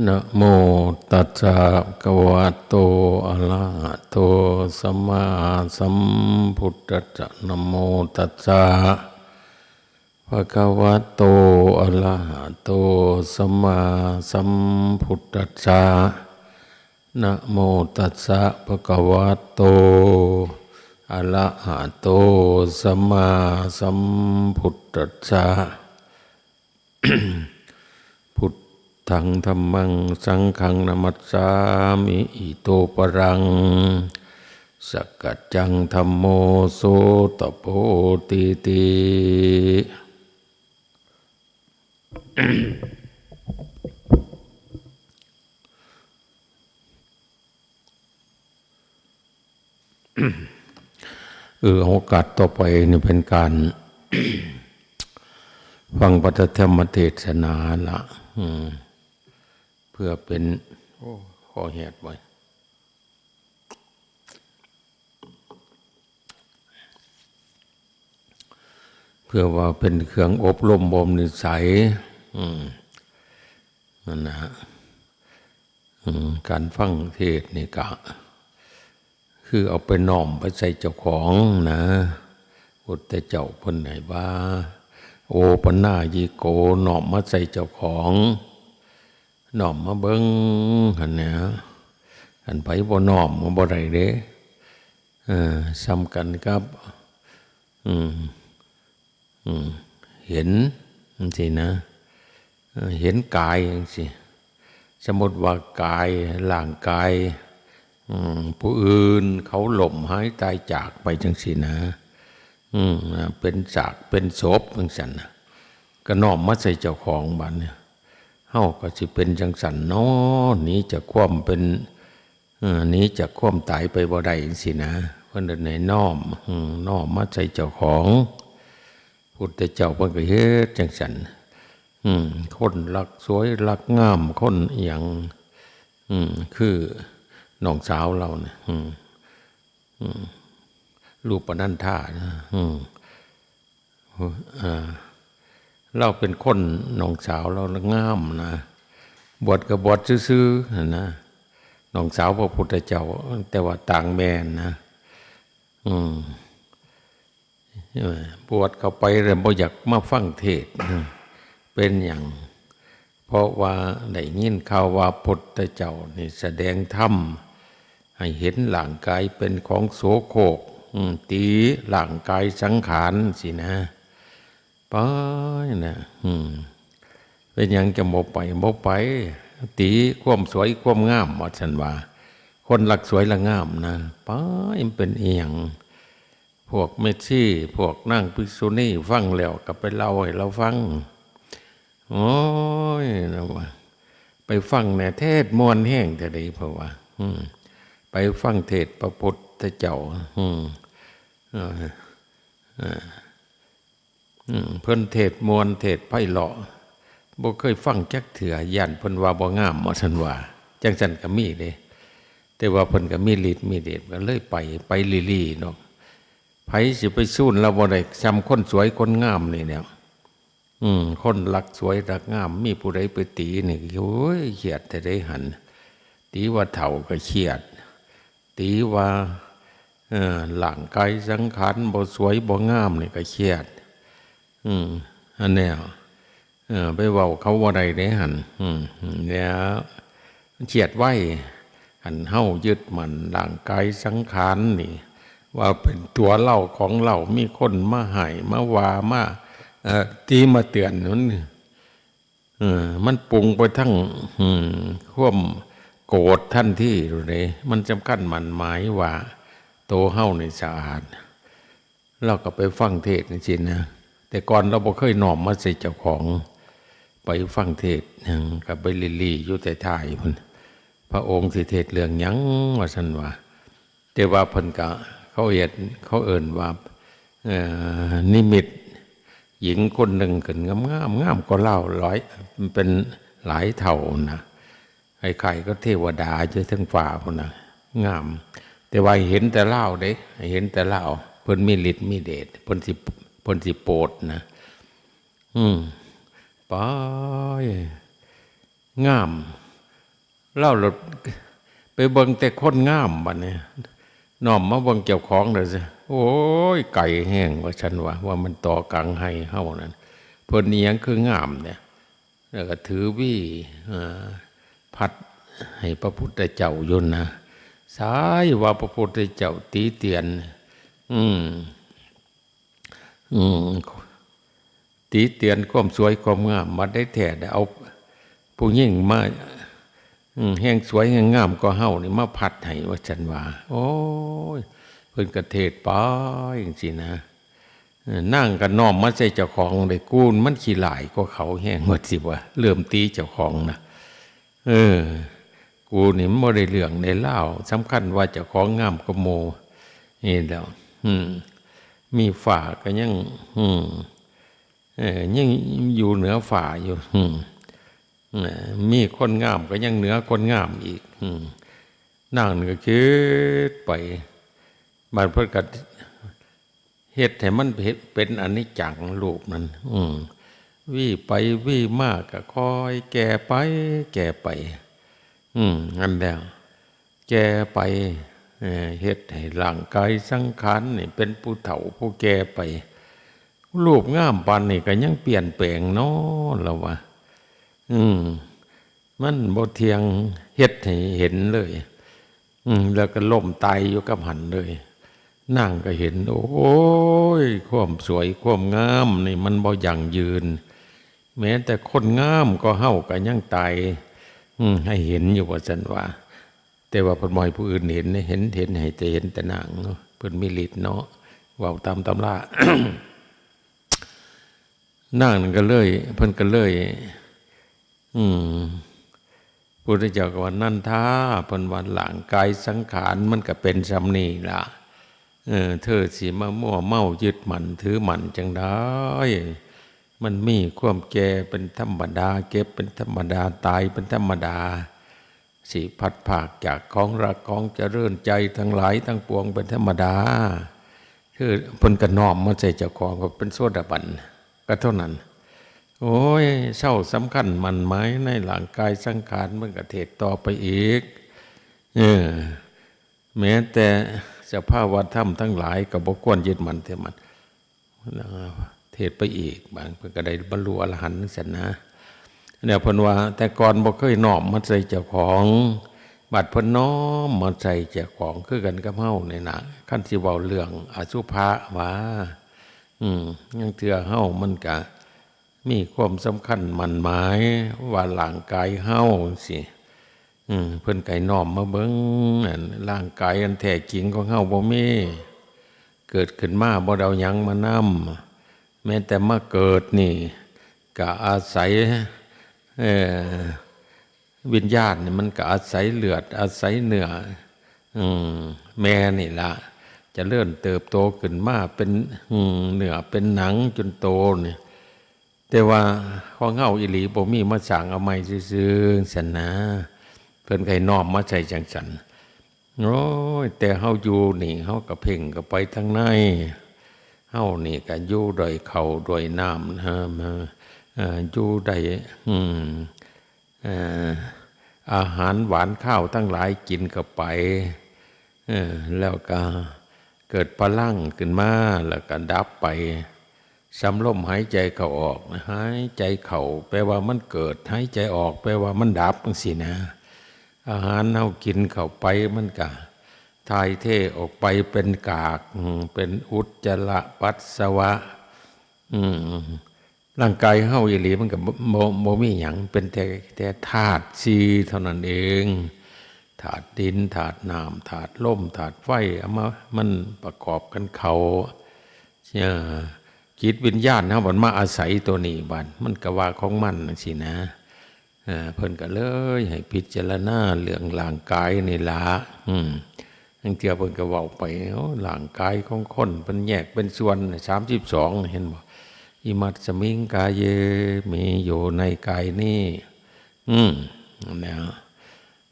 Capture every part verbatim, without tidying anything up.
นะโมตัสสะภะคะวะโต อะระหะโต สัมมาสัมพุทธัสสะ นะโมตัสสะภะคะวะโต อะระหะโต สัมมาสัมพุทธัสสะ นะโมตัสสะภะคะวะโต อะระหะโต สัมมาสัมพุทธัสสะ พุทธังธัมมังสังฆังนะมัสสามิ อิโตปะรัง สักกัจจังธัมโม โสตะโพ ตีติ เออ โอกาสต่อไปนี่เป็นการ ฟังพระธรรมเทศนาละ อืม เพื่อเป็น โอ้ คอแหบไว้ เพื่อว่าเป็นเครื่องอบรมบ่มนิสัย อืม นั่นนะฮะ อืม การฟังเทศน์นี่กะ คือเอาไปน้อมไปใส่เจ้าของนะ พุทธเจ้าเพิ่นให้ว่า โอปะนายิโก น้อมมาใส่เจ้าของ น้อมมาเบิ่งหั่นนะ อันไผบ่น้อมมันบ่ได้เด้ เออ ส่ำกันกับ อืม อืม เห็นจังซี้นะ เออ เห็นกายจังซี้ สมมุติว่ากาย ร่างกาย อืม ผู้อื่นเขาล้มหายตายจากไปจังซี้นะ อืม เป็นซาก เป็นศพจังซั้นนะ ก็น้อมมาใส่เจ้าของบัดเนี่ย เฮาก็สิเป็นจังซั้นเนาะ หนีจากความเป็น เออ หนีจากความตายไปบ่ได้จังซี้นะ เพิ่นเลยให้น้อม อืม น้อมมาใส่เจ้าของ พุทธเจ้าเพิ่นก็เฮ็ดจังซั้น อืม คนรักสวยรักงาม คนอิหยัง อืม คือน้องสาวเราเนี่ย อืม อืม รูปนันทานะ อืม เอ่อ เราเป็นคน น้องสาวเรางามนะ บวชก็บวชซื่อๆ หั่นนะ น้องสาวพระพุทธเจ้า แต่ว่าต่างแม่นะ อืม เออ บวชเข้าไปแล้วบ่อยากมาฟังเทศน์ เป็นหยัง เพราะว่าได้ยินข่าวว่าพุทธเจ้านี่แสดงธรรม ให้เห็นร่างกายเป็นของโสโครก อืม ตีร่างกายสังขารสินะ ไปนะ อืม เป็นหยังจั่งบ่ไป บ่ไป ตีความสวยความงาม ว่าซั่นว่า คนรักสวยรักงามนะ ไป มันเป็นอิหยัง พวกแม่ชี พวกนางภิกษุณีฟังแล้วก็ไปเล่าให้เราฟัง โอ้ย นะว่า ไปฟังแหน่ เทศน์ม่วนแฮงแท้เด้ เพราะว่า อืม ไปฟังเทศน์พระพุทธเจ้า อืม เออ เออ อืม เพิ่นเทศน์ม่วน เทศน์ไพเราะ บ่เคยฟังจักเทื่อ ย้านเพิ่นว่าบ่งาม ว่าซั่นว่า จังซั่นก็มีเด้ แต่ว่าเพิ่นก็มีฤทธิ์มีเดช ก็เลยไป ไปลีๆ เนาะ ไผสิไปซูนลาวบ่ได้ ส่ำคนสวยคนงามนี่แหล้ว อืม คนรักสวยรักงาม มีผู้ใดไปตีนี่ โอ้ย เครียดแท้เด้หั่น ตีว่าเฒ่าก็เครียด ตีว่า เอ่อ ร่างกายสังขารบ่สวยบ่งามนี่ก็เครียด อืม อันเนี้ย เอ่อ ไปเว้าเขาบ่ได้เด้หั่น อืม เนี่ย เครียดไว คันเฮายึดมั่นร่างกายสังขารนี่ ว่าเป็นตัวเราของเรา มีคนมาให้ มาว่า มา เอ่อ ตีมาเตือนมัน เออ มันปรุงไปทั้ง อืม ความโกรธทันทีเลย มันสำคัญหมั่นหมายว่า โตเฮานี่สะอาด เราก็ไปฟังเทศน์จังซี้นะ แต่ก่อนเราบ่เคยน้อมมาใส่เจ้าของ ไปฟังเทศน์หยังก็ไปลีๆ อยู่ท้ายๆ พุ้น พระองค์สิเทศน์เรื่องหยัง ว่าซั่นว่า แต่ว่าเพิ่นก็ เขาเอิ้น เขาเอิ้นว่า เอ่อ นิมิตหญิงคนหนึ่งขึ้นงามๆ งามกว่าลาวหลาย เป็นหลายเท่านะ คล้ายๆ กับเทวดาอยู่เทิงฟ้าพุ้นนะ งาม แต่ว่าเห็นแต่ลาวเด้ เห็นแต่ลาว เพิ่นมีฤทธิ์มีเดช เพิ่นสิ เพิ่นสิโปรดนะ อืม ไป งาม ลาวหลุดไปเบิ่งแต่คนงามบัดนี้ น้อมมาเบิ่งเจ้าของเลยสิ โอ้ย ไกลแฮงว่าซั่นว่า ว่ามันต่อกังไห้เฮานั่น เพิ่นอีหยังคืองามเนี่ย แล้วก็ถือหวี เอ่อ พัดให้พระพุทธเจ้าอยู่นะ สายว่าพระพุทธเจ้าติเตียน อืม อืม ติเตียนความสวยความงาม บัดได้แท้เอาผู้หญิงมา อืม แฮงสวยแฮงงามกว่าเฮานี่มาพัดให้ว่าซั่นว่า โอ้ย เพิ่นก็เทศน์ไปจังซี่นะ เออ นางก็น้อมมาใส่เจ้าของเลย กูมันขี้หลายกว่าเขาแฮงว่าสิว่า เริ่มตีเจ้าของนะ เออ กูนี่มันบ่ได้เรื่องได้ราว สำคัญว่าเจ้าของงามกว่าหมู่ นี่แหล้ว อืม มีฟ้าก็ยัง อืม เออ ยังอยู่เหนือฟ้าอยู่ อืม เออ มีคนงามก็ยังเหนือคนงามอีก อืม นางนี่ก็คิดไป บัดเพิ่นก็เฮ็ดให้มันเฮ็ดเป็นอนิจจังรูปนั้น อืม หวีไปหวีมาก็ค่อยแก่ไป แก่ไป อืม นั่นแหละ แก่ไป เอ่อ เฮ็ดให้ร่างกายสังขารนี่เป็นผู้เฒ่าผู้แก่ไป รูปงามปานนี้ก็ยังเปลี่ยนแปลงเนาะ ลาวว่า อืม มันบ่เที่ยง เฮ็ดให้เห็นเลย อืม แล้วก็ล้มตายอยู่กับหั้นเลย นางก็เห็น โอ้ย ความสวยความงามนี่มันบ่ยั่งยืน แม้แต่คนงามก็เฮาก็ยังตาย อืม ให้เห็นอยู่ว่าซั่นว่า แต่ว่าเพิ่นบ่ให้ผู้อื่นเห็น เห็น เห็นให้แต่ เห็นแต่นางเนาะ เพิ่นมีฤทธิ์เนาะ เว้าตามตำรา นางนั่นก็เลย เพิ่นก็เลย อืม พุทธเจ้าก็ว่า นันทา เพิ่นว่า ร่างกายสังขารมันก็เป็นส่ำนี้ล่ะ เออ เธอสิมามัวเมายึดมั่นถือมั่นจั่งใด มันมีความแก่เป็นธรรมดา เจ็บเป็นธรรมดา ตายเป็นธรรมดา สิพลัดพรากจากของรักของเจริญใจทั้งหลายทั้งปวงเป็นธรรมดา คือเพิ่นก็น้อมมาใส่เจ้าของ ก็เป็นโสดาบัน ก็เท่านั้น โอ้ย เซาสำคัญหมั้นหมายในร่างกายสังขาร มันก็เทศน์ต่อไปอีก เออ แม้แต่สภาวธรรมทั้งหลายก็บ่ควรยึดมั่นถือมั่น เทศน์ไปอีก บางเพิ่นก็ได้บรรลุอรหันต์จั่งซั้นนะ เนี่ยเพิ่นว่า แต่ก่อนบ่เคยน้อมมาใส่เจ้าของ บัดเพิ่นน้อมมาใส่เจ้าของ คือกันกับเฮานี่นะ คันสิเว้าเรื่องอสุภะว่า อืม ลางเทื่อเฮามันก็มีความสำคัญหมั้นหมายว่าร่างกายเฮาจั่งซี้ อืม เพิ่นก็ให้น้อมมาเบิ่ง อันร่างกายอันแท้จริงของเฮาบ่มี เกิดขึ้นมาบ่ได้เอาหยังมานำ แม้แต่มาเกิดนี่ก็อาศัย เอ่อ วิญญาณนี่มันก็อาศัยเลือด อาศัยเนื้อ อืม แม่นี่ล่ะ เจริญเติบโตขึ้นมาเป็น อืม เนื้อเป็นหนังจนโตนี่ แต่ว่าของเฮาอีหลีบ่มี มาสร้างเอาใหม่ซื่อๆ ซั่นนะ เพิ่นก็ให้น้อมมาใส่จั่งซั้น โอ้ย แต่เฮาอยู่นี่ เฮาก็เพ่งเข้าไปทางใน เฮานี่ก็อยู่ด้วยข้าวด้วยน้ำนะ เอ่อ อยู่ได้ อืม เอ่อ อาหารหวานคาวทั้งหลายกินเข้าไป เออ แล้วก็เกิดพลังขึ้นมา แล้วก็ดับไป สำลมหายใจเข้าออก หายใจเข้าแปลว่ามันเกิด หายใจออกแปลว่ามันดับจั่งซี้นะ อาหารเฮากินเข้าไปมันก็ถ่ายเทออกไปเป็นกาก อืม เป็นอุจจาระปัสสาวะ อืม ร่างกายเฮาอีหลีมันก็บ่ บ่ บ่มีหยัง เป็นแต่ แต่ธาตุสี่เท่านั้นเอง ธาตุดิน ธาตุน้ำ ธาตุลม ธาตุไฟ เอามา มันประกอบกันเข้า เอ่อ จิตวิญญาณเฮามันมาอาศัยตัวนี้บัด มันก็ว่าของมันจั่งซี้นะ เอ่อ เพิ่นก็เลยให้พิจารณาเรื่องร่างกายนี่ล่ะ อืม ลางเทื่อเพิ่นก็เว้าไป โอ้ ร่างกายของคนเพิ่นแยกเป็นส่วน สามสิบสอง เห็นบ่ อิมัสมิงกาเย มีอยู่ในกายนี้ อืม นะ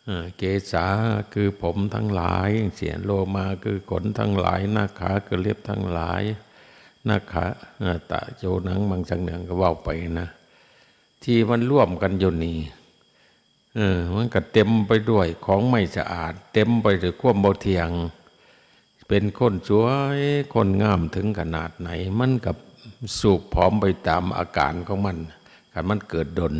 เอ่อ เกสาคือผมทั้งหลายจั่งซี้ โลมาคือขนทั้งหลาย นาขาคือเล็บทั้งหลาย นาขา เอ่อ ตะโจหนังมังสังเนืองก็เว้าไปนะ ที่มันรวมกันอยู่นี่ เออ มันก็เต็มไปด้วยของไม่สะอาด เต็มไปด้วยความบ่เที่ยง เป็นคนสวย คนงามถึงขนาดไหน มันก็สูบผอมไปตามอาการของมัน คันมันเกิดดน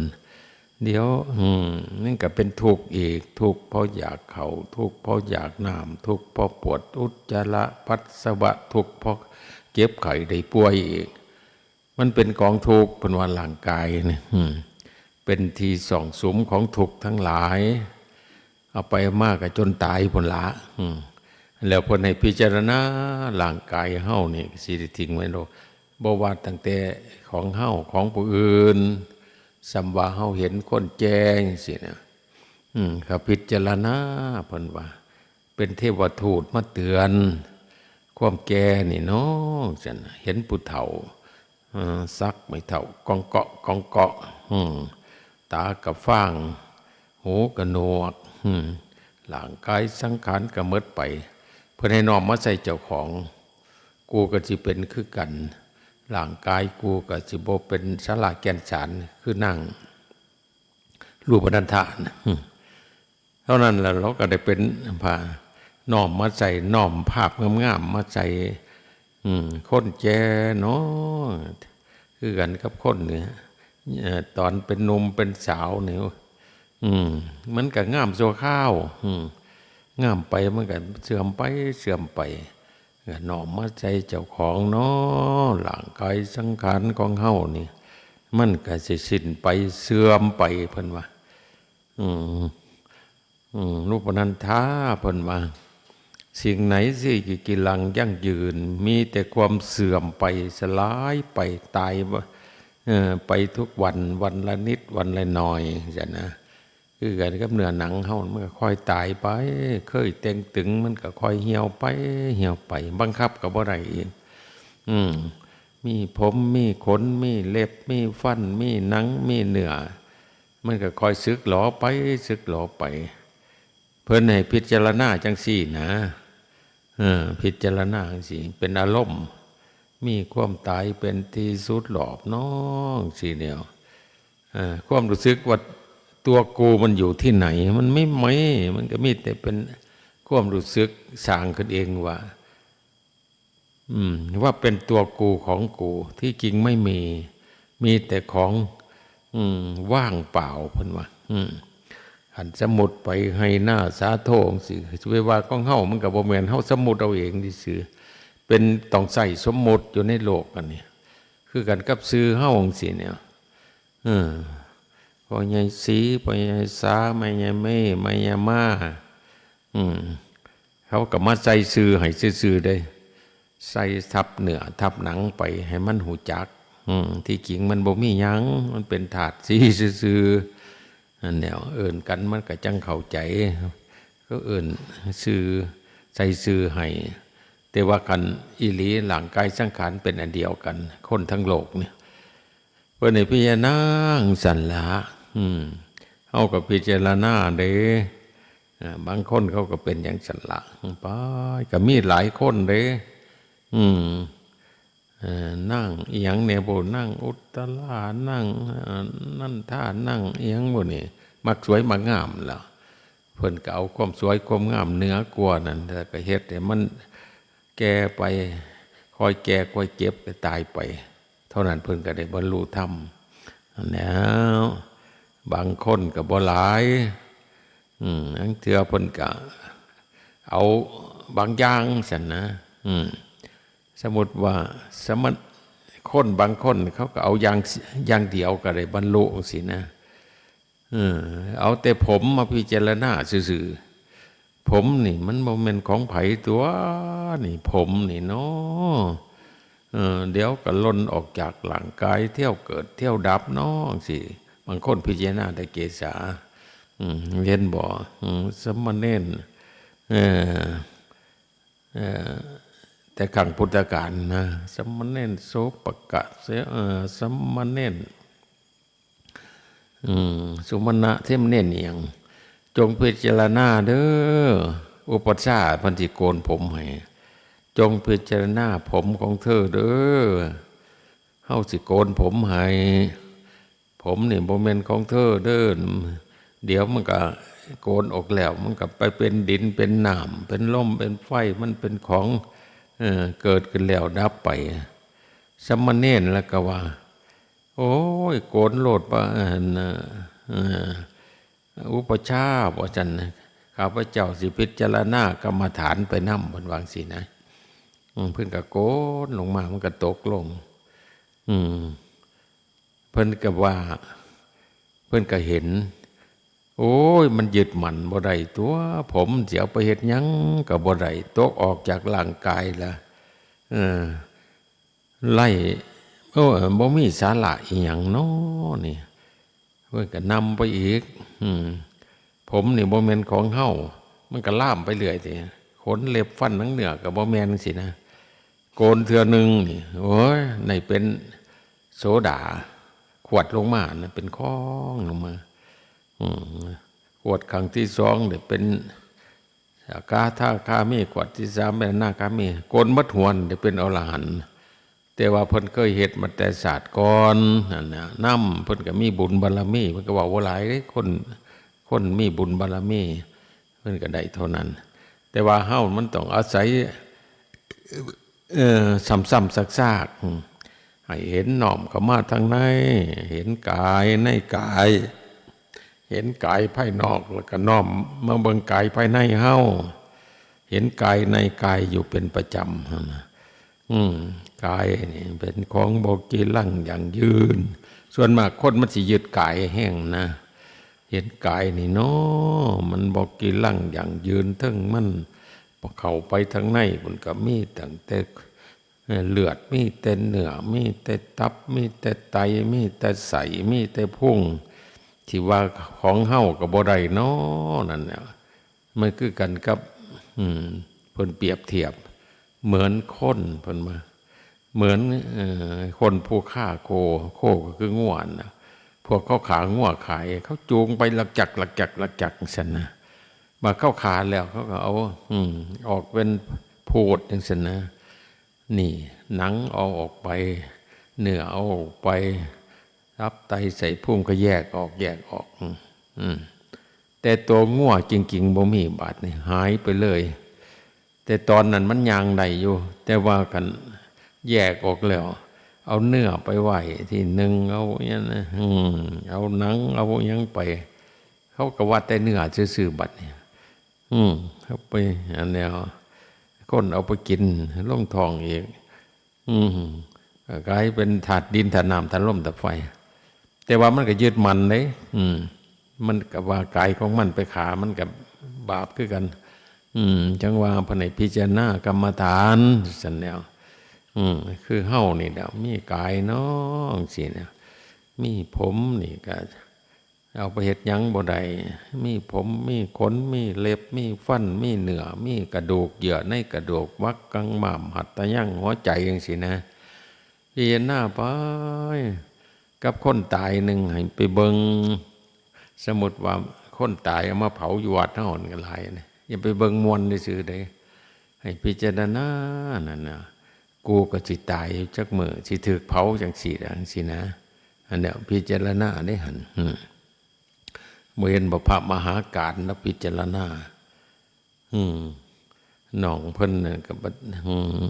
เดี๋ยว อืม มันก็เป็นทุกข์อีก ทุกข์เพราะอยากข้าว ทุกข์เพราะอยากน้ำ ทุกข์เพราะปวดอุจจาระปัสสาวะ ทุกข์เพราะเจ็บไข้ได้ป่วยอีก มันเป็นกองทุกข์ เพิ่นว่าร่างกายนี่ อืม เป็นที่ซ่องสุมของทุกข์ทั้งหลาย เอาไปมาก็จนตายพุ้นละ อืม แล้วเพิ่นให้พิจารณาร่างกายเฮานี่ สิได้ทิ้งไว้โลด บ่ว่าตั้งแต่ของเฮา ของผู้อื่น ส่ำว่าเฮาเห็นคนแก่จั่งซี้นะ อืม ก็พิจารณา เพิ่นว่า เป็นเทวทูตมาเตือน ความแก่นี่เนาะ จั่งซี้นะ เห็นผู้เฒ่า เอ่อ สักไม้เท้ากองเกาะ กองเกาะ อืม ตากะฟ้าง หูกะหนวก อืม ร่างกายสังขารกะหมดไป เพิ่นให้น้อมมาใส่เจ้าของ กูกะสิเป็นคือกัน ร่างกายกูกะสิบ่เป็นสาราแก่นสาร คือนางรูปนันทานะ อืม เท่านั้นแหละ เราก็ได้เป็นพระ น้อมมาใส่ น้อมภาพงามๆมาใส่ อืม คนแก่เนาะ คือกันกับคนเนี่ย เอ่อ ตอนเป็นหนุ่มเป็นสาวนี่ อืม มันก็งามชั่วคราว อืม งามไปมันก็เสื่อมไป เสื่อมไป ก็น้อมมาใส่เจ้าของเนาะ ร่างกายสังขารของเฮานี่ มันก็สิสิ้นไป เสื่อมไป เพิ่นว่า อืม อืม รูปนันทา เพิ่นว่า สิ่งไหนที่กิรังยั่งยืน มีแต่ความเสื่อมไป สลายไป ตาย เอ่อ ไปทุกวัน วันละนิด วันละหน่อย จั่งซี้นะ คือกันกับเนื้อหนังเฮา มันก็ค่อยตายไป เคยเต่งตึง มันก็ค่อยเหี่ยวไป เหี่ยวไป บังคับก็บ่ได้อีก อืม มีผม มีขน มีเล็บ มีฟัน มีหนัง มีเนื้อ มันก็ค่อยสึกหลอไป สึกหลอไป เพิ่นให้พิจารณาจั่งซี้นะ เออ พิจารณาจั่งซี้ เป็นอารมณ์ มีความตายเป็นที่สุดรอบเนาะ จั่งซี้แหน่ เอ่อ ความรู้สึกว่าตัวกูมันอยู่ที่ไหน มันไม่มี มันก็มีแต่เป็นความรู้สึกสร้างขึ้นเองว่า อืม ว่าเป็นตัวกูของกู ที่จริงไม่มี มีแต่ของ อืม ว่างเปล่า เพิ่นว่า อืม คันสมมุติไปไฮ่นาสาโทจั่งซี้ สิไปว่าของเฮา มันก็บ่แม่น เฮาสมมุติเอาเองซื่อๆ เป็น ต้องใช้สมมุติอยู่ในโลกอันนี้ คือกันกับชื่อเฮาจั่งซี้เนี่ย เออ พ่อใหญ่ศรี พ่อใหญ่สา แม่ใหญ่เมย์ แม่ใหญ่มา อืม เขาก็มาใส่ชื่อให้ซื่อๆเด้ ใส่ทับเนื้อทับหนังไปให้มันฮู้จัก อืม ที่จริงมันบ่มีหยัง มันเป็นธาตุสีซื่อๆ นั่นแหละ เอิ้นกันมันก็จั่งเข้าใจ ก็เอิ้นชื่อ ใส่ชื่อให้ แต่ว่าคันอีหลีร่างกายสังขารเป็นอันเดียวกัน คนทั้งโลกนี่ เพิ่นให้พิจารณาจั่งซั้นละ อืม เฮาก็พิจารณาเด้ อ่า บางคนเขาก็เป็นจั่งซั้นละ ไป ก็มีหลายคนเด้ อืม เอ่อ นางอิหยังแหน่บุ นางอุตตรา นาง เอ่อ นันทา นางอิหยังบุนี่ มักสวยมักงามล่ะ เพิ่นก็เอาความสวยความงามเหนือกว่านั้น แล้วก็เฮ็ดให้มันแก่ไป ค่อยแก่ ค่อยเจ็บ ก็ตายไป เท่านั้นเพิ่นก็ได้บรรลุธรรม แล้วบางคนก็บ่หลาย อืม ลางเทื่อเพิ่นก็เอาบางอย่างซั้นนะ อืม สมมุติว่าสมณ- คนบางคนเขาก็เอาอย่าง อย่างเดียวก็ได้บรรลุจั่งซี้นะ เออ เอาแต่ผมมาพิจารณาซื่อๆ ผมนี่มันบ่แม่นของไผตั่ว นี่ผมนี่เนาะ เออ เดี๋ยวก็หล่นออกจากร่างกาย เที่ยวเกิดเที่ยวดับเนาะ จั่งซี้ บางคนพิจารณาแต่เกศา อืม เห็นบ่ อืม สามเณร เออ เอ่อ แต่ครั้งพุทธกาลนะ สามเณรโสปกะ เส- เอ่อ สามเณร อืม สุมาณะ สามเณรอิหยัง จงพิจารณาเด้อ อุปัชฌาย์เพิ่นสิโกนผมให้ จงพิจารณาผมของเธอเด้อ เฮาสิโกนผมให้ ผมนี่บ่แม่นของเธอเด้อ เดี๋ยวมันก็โกนออกแล้ว มันก็ไปเป็นดิน เป็นน้ำ เป็นลม เป็นไฟ มันเป็นของ เอ่อ เกิดขึ้นแล้วดับไป สามเณรแล้วก็ว่า โอ้ย โกนโลดปะ อันน่ะ เอ่อ อุปัชฌาย์ ว่าซั่น ข้าพเจ้าสิพิจารณากรรมฐานไปนำ เพิ่นว่าจั่งซี้นะ อืม เพิ่นก็โกนลงมา มันก็ตกลง อืม เพิ่นก็ว่า เพิ่นก็เห็น โอ้ย มันยึดมั่นบ่ได้ตั๊ว ผมสิเอาไปเฮ็ดหยังก็บ่ได้ ตกออกจากร่างกายละ เออ ไร้ โอ้ย บ่มีสาระอิหยังน้อนี่ เพิ่นก็นำไปอีก อืม ผมนี่บ่แม่นของเฮา มันก็ลามไปเรื่อยติ ขนเล็บฟันหนังเนื้อก็บ่แม่นจั่งซี้นะ โกนเทื่อหนึ่งนี่ โอ้ย ได้เป็นโสดา ขวดลงมานะ เป็นของลงมา อืม ขวดครั้งที่สองได้เป็นสกทาคามี ขวดที่สามเป็นอนาคามี โกนหมดหัวได้เป็นอรหันต์ แต่ว่าเพิ่นเคยเฮ็ดมาแต่ชาติก่อนนั่นน่ะ นำ เพิ่นก็มีบุญบารมี เพิ่นก็เว้าบ่หลายเด้ คน คนมีบุญบารมี เพิ่นก็ได้เท่านั้น แต่ว่าเฮามันต้องอาศัย เอ่อ ซ้ำๆซากๆ อืม ให้เห็นน้อมเข้ามาทางใน เห็นกายในกาย เห็นกายภายนอก แล้วก็น้อมมาเบิ่งกายภายในเฮา เห็นกายในกายอยู่เป็นประจำหั่นนะ อืม กายนี่เป็นของบ่กีรังยั่งยืน ส่วนมากคนมันสิยึดกายแฮงนะ เห็นกายนี่น้อ มันบ่กีรังยั่งยืน เทิงมันเข้าไปทางใน มันก็มีตั้งแต่ เอ่อ เลือด มีแต่เนื้อ มีแต่ตับ มีแต่ไต มีแต่ไส้ มีแต่พุง ที่ว่าของเฮาก็บ่ได้น้อ นั่นแหละ มันคือกันกับ อืม เพิ่นเปรียบเทียบ เหมือนคน เพิ่นว่า เหมือน เอ่อ คนผู้ฆ่าโค โคก็คืองัวน่ะ พวกเขาฆ่างัวขาย เขาจูงไปลักจัก ลักจัก ลักจักจั่งซั้นนะ บัดเขาฆ่าแล้วเขาก็เอา อืม ออกเป็นพูดจั่งซั้นนะ นี่ หนังเอาออกไป เนื้อเอาออกไป ตับไตไส้พุงก็แยกออก แยกออก อืม อืม แต่ตัวงัวจริงๆบ่มี บาดนี่หายไปเลย แต่ตอนนั้นมันย่างได้อยู่ แต่ว่าคันแยกออกแล้ว เอาเนื้อไปไว้ที่หนึ่ง เอาหยังนะ อืม เอาหนัง เอาหยังไป เขาก็ว่าแต่เนื้อซื่อๆ บัดนี่ อืม เขาไป อันแนว คนเอาไปกิน ลงท้องอีก อืม กลายเป็นธาตุดิน ธาตุน้ำ ธาตุลม ธาตุไฟ แต่ว่ามันก็ยึดมั่นเด้ อืม มันก็ว่ากายของมันไปฆ่า มันก็บาปคือกัน อืม จั่งว่าเพิ่นให้พิจารณากรรมฐาน ซั่นแหล้ว อืม คือเฮานี่แหละ มีกายน้อ จั่งซี้นะ มีผมนี่ก็ เอาไปเฮ็ดหยังบ่ได้ มีผม มีขน มีเล็บ มีฟัน มีเนื้อ มีกระดูก เยื่อในกระดูก หวัก กรัง ม้าม หัตถยัง หัวใจ จั่งซี้นะ พิจารณาไป กับคนตายหนึ่งให้ไปเบิ่ง สมมุติว่าคนตายเอามาเผาอยู่วัดเฮานั่นก็หลายนะ อย่าไปเบิ่งม่วนซื่อๆเด้ ให้พิจารณานั่นน่ะ กูก็สิตายอยู่จักมื้อ สิถูกเผาจั่งซี้ล่ะ จั่งซี้นะ อันเนี้ยพิจารณาเด้หั่น อืม บ่เห็นบ่พระมหาการนะพิจารณา อืม น้องเพิ่นน่ะก็บัด อืม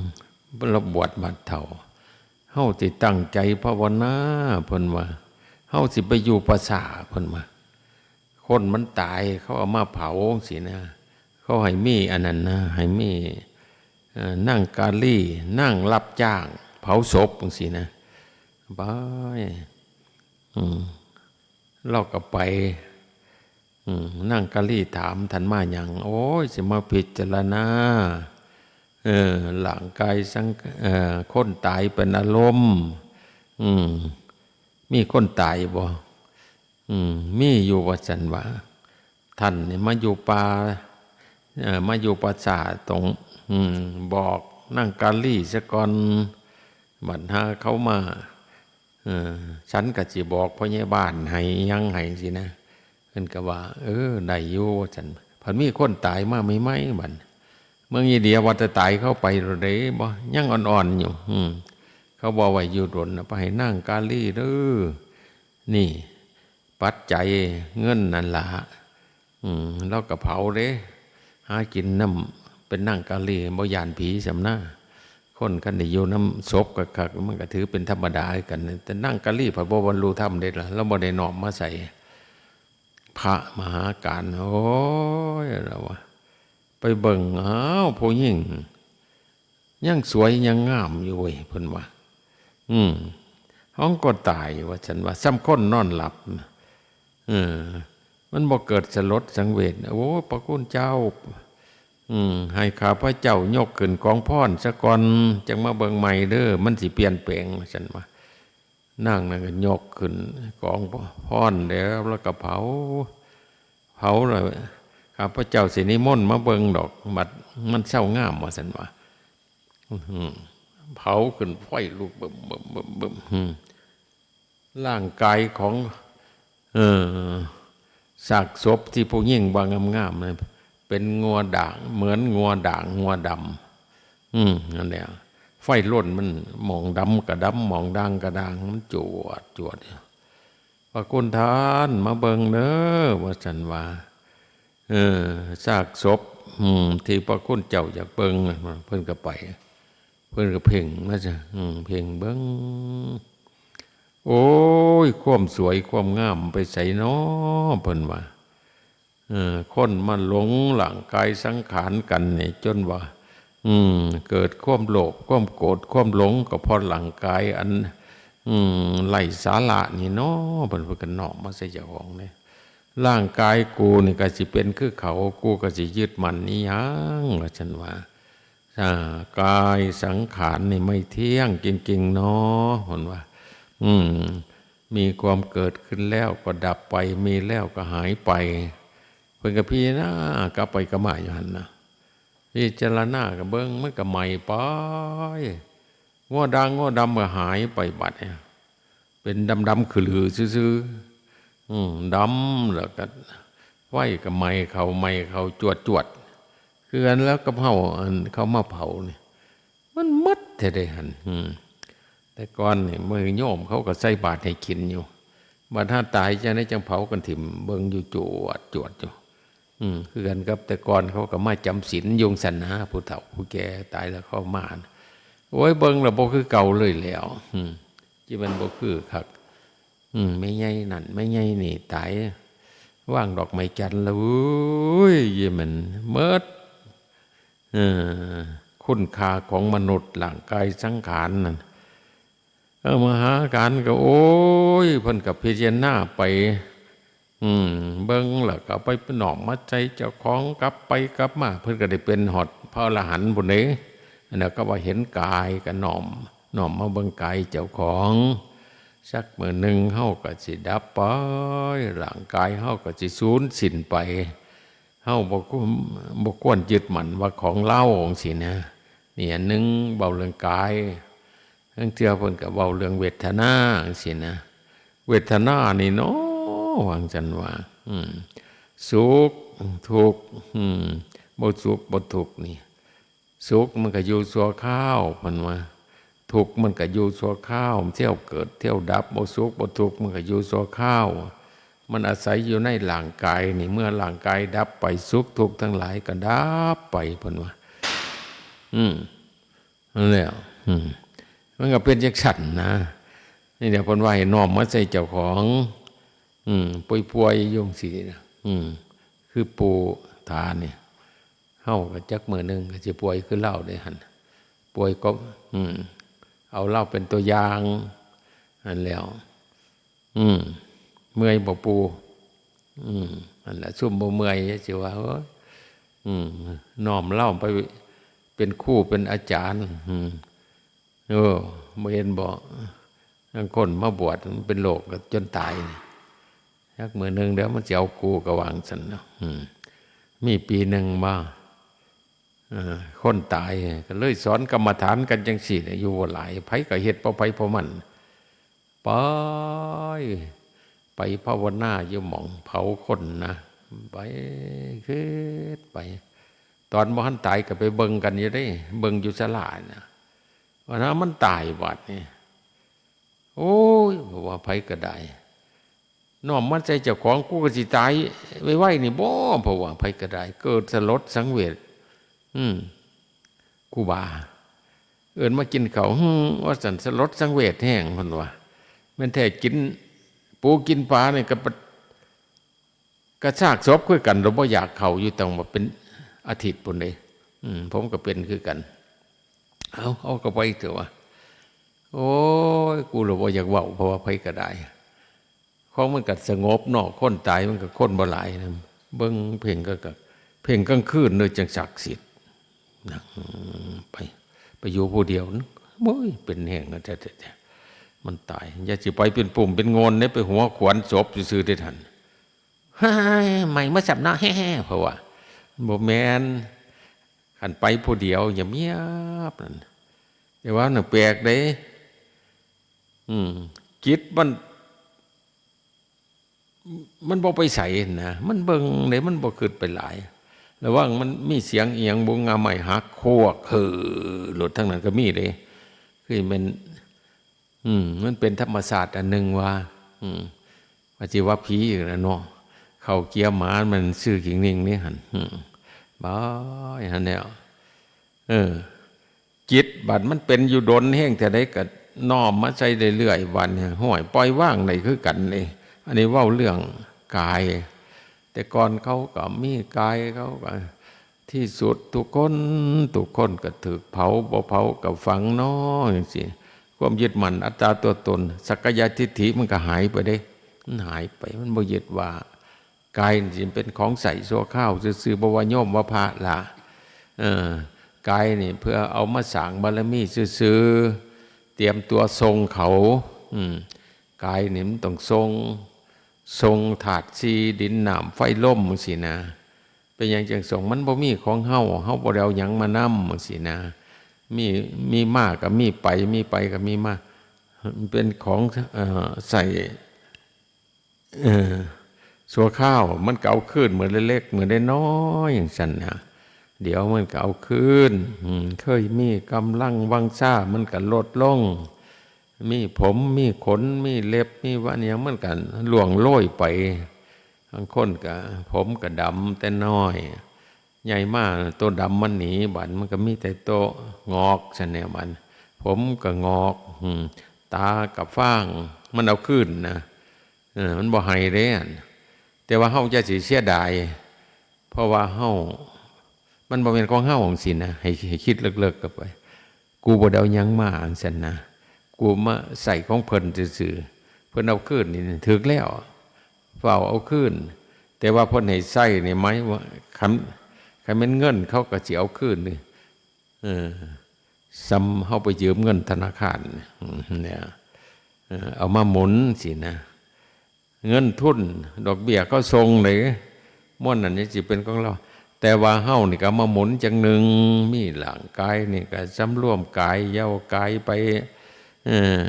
ลาวบวชบาดเฒ่า เฮาสิตั้งใจภาวนา เพิ่นว่า เฮาสิไปอยู่ป่าช้า เพิ่นว่า คนมันตายเขาเอามาเผาจั่งซี้นะ เขาให้มีอันนั้นนะ ให้มี เอ่อ นางกาลี นางรับจ้างเผาศพจั่งซี้นะ ไป อืม ลาวก็ไป อืม นางกาลีถาม ท่านมาหยัง โอ้ย สิมาพิจารณา เออ ร่างกายสัง เอ่อ คนตายเป็นอารมณ์ อืม มีคนตายบ่ อืม มีอยู่ ว่าซั่นว่า ท่านนี่มาอยู่ป่า เอ่อ มาอยู่ป่าช้า ต้อง อืม บอกนางกาลีซะก่อน บัดหาเขามา เออ ฉันก็สิบอกพ่อใหญ่บ้านให้หยังให้จั่งซี้นะ เพิ่นก็ว่า เออ ได้อยู่ ว่าซั่น พัดมีคนตายมาใหม่ๆ บัด เมืองอินเดียว่าแต่ตายเข้าไปแล้วเด้ บ่ ยังอ่อนๆอยู่ อืม เขาบ่ไว้อยู่ดนนะ ไปให้นางกาลีเด้อ นี่ ปัจจัยเงินนั่นล่ะ อืม ลาวก็เผาเด้ หากินนำ เป็นนางกาลี บ่ย้านผีส่ำนา คนคันได้อยู่นำศพคักๆ มันก็ถือเป็นธรรมดาคือกัน แต่นางกาลีผัดบ่บรรลุธรรมเด้ล่ะ ลาวบ่ได้น้อมมาใส่พระมหาการ โอ้ย ลาวว่า ไปเบิ่ง อ้าว ผู้หญิง ยังสวยยังงามอยู่เว้ย เพิ่นว่า อืม ห้องก็ตายว่าซั่นว่า ส่ำคนนอนหลับ เออ มันบ่เกิดสลดสังเวช โอ้ พระคุณเจ้า อืม ให้ข้าพเจ้ายกขึ้นกองพรซะก่อน จั่งมาเบิ่งใหม่เด้อ มันสิเปลี่ยนแปลง ว่าซั่นว่า นางนั่นก็ยกขึ้นกองพรแล้ว แล้วก็เผา เผาแล้ว ข้าพเจ้าสินิมนต์มาเบิ่งดอก บัดมันเซางาม ว่าซั่นว่า อื้อหือ เผาขึ้น ไฟลุกบึ้มๆๆๆ อืม ร่างกายของ เอ่อ ซากศพที่ผู้หญิงว่างามๆ นั่น เป็นงัวด่าง เหมือนงัวด่าง งัวดำ อืม นั่นแหละ ไฟลนมัน หม่องดำก็ดำ หม่องด่างก็ด่าง มันจวดจวดอยู่ พระคุณท่านมาเบิ่งเด้อ ว่าซั่นว่า เออ ซากศพ อืม ที่พระคุณเจ้าอยากเบิ่ง เพิ่นก็ไป เพิ่นก็เพ่งมาซะ อืม เพ่งเบิ่ง โอ้ย ความสวยความงามไปไสน้อ เพิ่นว่า เออ คนมาหลงร่างกายสังขารกันนี่ จนว่า อืม เกิดความโลภ ความโกรธ ความหลง ก็เพราะร่างกายอัน อืม ไร้สาระนี่น้อ เพิ่น เพิ่นก็น้อมมาใส่เจ้าของเด้ ร่างกายกูนี่ก็สิเป็นคือเขา กูก็สิยึดมั่นอีหยัง ว่าซั่นว่า อ่า กายสังขารนี่ไม่เที่ยงจริงๆ เนาะ เพิ่นว่า อืม มีความเกิดขึ้นแล้วก็ดับไป มีแล้วก็หายไป เพิ่นก็พิจารณากลับไปกลับมาอยู่หั่นนะ พิจารณาก็เบิ่งมันก็ไหม้ไป งัวด่างงัวดำก็หายไปบัดเนี่ย เป็นดำๆ คือลือซื่อๆ อืม ดำแล้วก็ไฟก็ไหม้เข้า ไหม้เข้า จวดๆ คือกันแล้วกับเฮา อันเขามาเผานี่ มันหมดแท้เด้หั่น อืม แต่ก่อนนี่มื้อโยมเขาก็ใส่บาตรให้กินอยู่ บัดถ้าตายจั่งใดจั่งเผากันถิ่ม เบิ่งอยู่จวดๆ อยู่ อืม คือกันกับแต่ก่อนเขาก็มาจำศีลอยู่ซั่นนะ ผู้เฒ่าผู้แก่ตายแล้วเขามา โอ้ย เบิ่งแล้วบ่คือเก่าเลยแหล้ว อืม จิมันบ่คือคัก อืม แม่ใหญ่นั่น แม่ใหญ่นี่ตาย วางดอกไม้จันทร์แล้ว โอ้ย จิมันหมด เออ คุณค่าของมนุษย์ร่างกายสังขารนั่น เออ มหาการก็ โอ้ย เพิ่นก็พิจารณาไป อืม เบิ่งแล้วก็ไปน้อมมาใส่เจ้าของ กลับไปกลับมา เพิ่นก็ได้เป็นฮอดพระอรหันต์พุ้นเด้ อันนั้นก็ว่าเห็นกายก็น้อม น้อมมาเบิ่งกายเจ้าของ สักมื้อหนึ่งเฮาก็สิดับไป ร่างกายเฮาก็สิสูญสิ้นไป เฮาบ่ควร บ่ควรยึดมั่นว่าของเราจั่งซี้นะ นี่อันหนึ่งเว้าเรื่องกาย ลางเทื่อเพิ่นก็เว้าเรื่องเวทนาจั่งซี้นะ เวทนานี่เนาะ ว่าจั่งซั่นว่า อืม สุข ทุกข์ อืม บ่สุข บ่ทุกข์นี่ สุขมันก็อยู่ชั่วคราว เพิ่นว่า ทุกข์มันก็อยู่ชั่วคราว เที่ยวเกิดเที่ยวดับ บ่สุขบ่ทุกข์มันก็อยู่ชั่วคราว มันอาศัยอยู่ในร่างกายนี่ เมื่อร่างกายดับไป สุขทุกข์ทั้งหลายก็ดับไป เพิ่นว่า อืม นั่นแหละ อืม มันก็เป็นจั่งซั่นนะ นี่แหละเพิ่นว่าให้น้อมมาใส่เจ้าของ อืม ป่วยๆ อยู่จั่งซี้นะ อืม คือปู่ตานี่ เฮาก็จักมื้อหนึ่งก็สิป่วยคือลาวเด้หั่น ป่วยก็ อืม เอาลาวเป็นตัวอย่าง นั่นแหล้ว อืม เมื่อยบ่ปู่ อืม นั่นแหละ ซุมบ่เมื่อยสิว่า โอ้ย อืม น้อมลาวไปเป็นครูเป็นอาจารย์ อืม เออ บ่เห็นบ่ ลางคนมาบวชมันเป็นโรคจนตายนี่ จักมื้อหนึ่งเดี๋ยวมันสิเอากูก็ว่าจั่งซั่นเนาะ อืม มีปีหนึ่งมา เออ คนตาย ก็เลยสอนกรรมฐานกันจั่งซี้แหละ อยู่บ่หลาย ไผก็เฮ็ดของไผของมัน ไป ไปภาวนาอยู่หม่องเผาคนนะ ไป คิดไป ตอนบ่ทันตายก็ไปเบิ่งกันอยู่เด้ เบิ่งอยู่ศาลาน่ะ ว่านะมันตายบัดนี้ โอ้ย ว่าไผก็ได้ น้อมมาใส่เจ้าของ กูก็สิตายไวๆนี่บ่ เพราะว่าไผก็ได้ เกิดสลดสังเวช อืม ครูบา เอิ้นมากินข้าว หึ ว่าซั่น สลดสังเวชแฮง เพิ่นว่า แม่นแท้กินปูกินปลานี่ก็ปะ กะซากศพคือกัน เราบ่อยากเข้าอยู่ ตั้งว่าเป็นอาทิตย์พุ้นเด้ อืม ผมก็เป็นคือกัน เอา เอาก็ไปเถอะวะ โอ้ย กูเราบ่อยากเว้า เพราะว่าไผก็ได้ ของมันก็สงบเนาะ คนตายมันก็คนบ่หลายนะ เบิ่งเพ่งก็ ก็เพ่งกลางคืนเลยจังศักดิ์สิทธิ์นะ อืม ไป ไปอยู่ผู้เดียวนะ โอ้ย เป็นแฮงนะ แท้ๆๆ มันตาย อย่าสิไปเป็นปุ่มเป็นโงนเด้ ไปหัวขวนศพซื่อๆเด้ท่าน ฮ้าย ใหม่มาสับเนาะ แฮ่ๆ เพราะว่า บ่แม่น คันไปผู้เดียวเงียบๆนั่น แต่ว่าน่ะแปลกเด้ อืม จิตมัน มันบ่ไปไสนะ มันเบิ่งเด้ มันบ่คิดไปหลาย ระวังมันมีเสียงอีหยัง บ่งาไม้หักโคก เฮ้อ โลด ทั้งนั้นก็มีเด้ คือแม่น อืม มันเป็นธรรมชาติอันหนึ่งว่า อืม ว่าสิว่าผีอีกแล้วเนาะ เข้าเกียร์หมามันซื่อจริงๆนี่หั่น อืม บายหั่นแหล้ว เออ จิตบัดมันเป็นอยู่ดนแฮงเท่าใดก็น้อมมาใส่เรื่อยๆ บัดเนี่ย ห้วย ปล่อยวางได้คือกันนี่ อันนี้เว้าเรื่องกาย แต่ก่อนเขาก็มีกาย เขาก็ ที่สุดทุกคน ทุกคนก็ถูกเผา บ่เผาก็ฝังเนาะ จังซี้ ความยึดมั่นอัตตาตัวตน สักกายทิฏฐิมันก็หายไปเด้ มันหายไป มันบ่ยึดว่า กายนี่เป็นของใช้ชั่วคราวซื่อๆ บ่ว่าโยมว่าพระล่ะ เออ กายนี่เพื่อเอามาสร้างบารมีซื่อๆ เตรียมตัวส่งเขา อืม กายนี่มันต้องส่ง ส่งธาตุสี่ ดิน น้ำ ไฟ ลม จังซี้นะ เป็นหยังจังส่ง มันบ่มีของเฮา เฮาบ่ได้เอาหยังมานำ จังซี้นะ มี มีมาก็มีไป มีไปก็มีมา มันเป็นของ เอ่อ ใช้ เออ ชั่วคราว มันก็เอาคืนมื้อละเล็กมื้อละน้อยจังซั่นนะ เดี๋ยวมันก็เอาคืน อืม เคยมีกำลังวังชา มันก็ลดลง มีผม มีขน มีเล็บ มีว่าอิหยัง มันก็ร่วงโรยไป บางคนก็ผมก็ดำแต่น้อย ใหญ่มาโตดำมันหนี บัดมันก็มีแต่โตงอก ซั่นแหน่ บัดผมก็งอก อืม ตาก็ฟาง มันเอาคืนนะ เออ มันบ่ให้เด้ แต่ว่าเฮาจะสิเสียดาย เพราะว่าเฮา มันบ่แม่นของเฮาจังซี้นะ ให้ ให้คิดเลิกๆ กลับไป กูบ่ได้เอาหยังมาจังซั่นนะ กูมาใช้ของเพิ่นซื่อๆ เพิ่นเอาคืนนี่ถืกแล้ว ฟ้าวเอาคืน แต่ว่าเพิ่นให้ใช้นี่หมายว่า คัน คันแม่นเงินเขาก็สิเอาคืนนี่ เออ ส่ำเฮาไปยืมเงินธนาคารเนี่ย เออ เอามาหมุนซี้นะ เงินทุน ดอกเบี้ยเขาส่งเลย ม่วนนั้นนี่สิเป็นของเรา แต่ว่าเฮานี่ก็เอามาหมุนจั่งหนึ่ง มีร่างกายนี่ก็สำรวมกาย อย่าเอากายไป เออ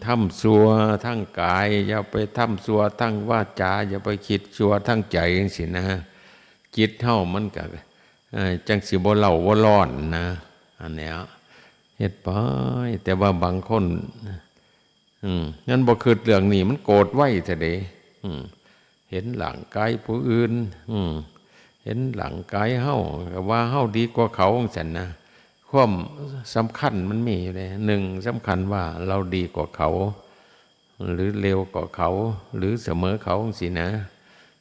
ทำชั่วทางกาย อย่าไปทำชั่วทางวาจา อย่าไปคิดชั่วทางใจจังซี้นะ จิตเฮามันก็ เออ จั่งสิบ่เล่าบ่ร้อนนะ อันเนี้ย เฮ็ดไป แต่ว่าบางคน อืม มันบ่คิดเรื่องนี้ มันโกรธไวแท้เด้ อืม เห็นร่างกายผู้อื่น อืม เห็นร่างกายเฮา ก็ว่าเฮาดีกว่าเขาจั่งซั้นนะ ความสำคัญมันมีอยู่เด้ หนึ่ง สำคัญว่าเราดีกว่าเขา หรือเลวกว่าเขา หรือเสมอเขาจั่งซี้นะ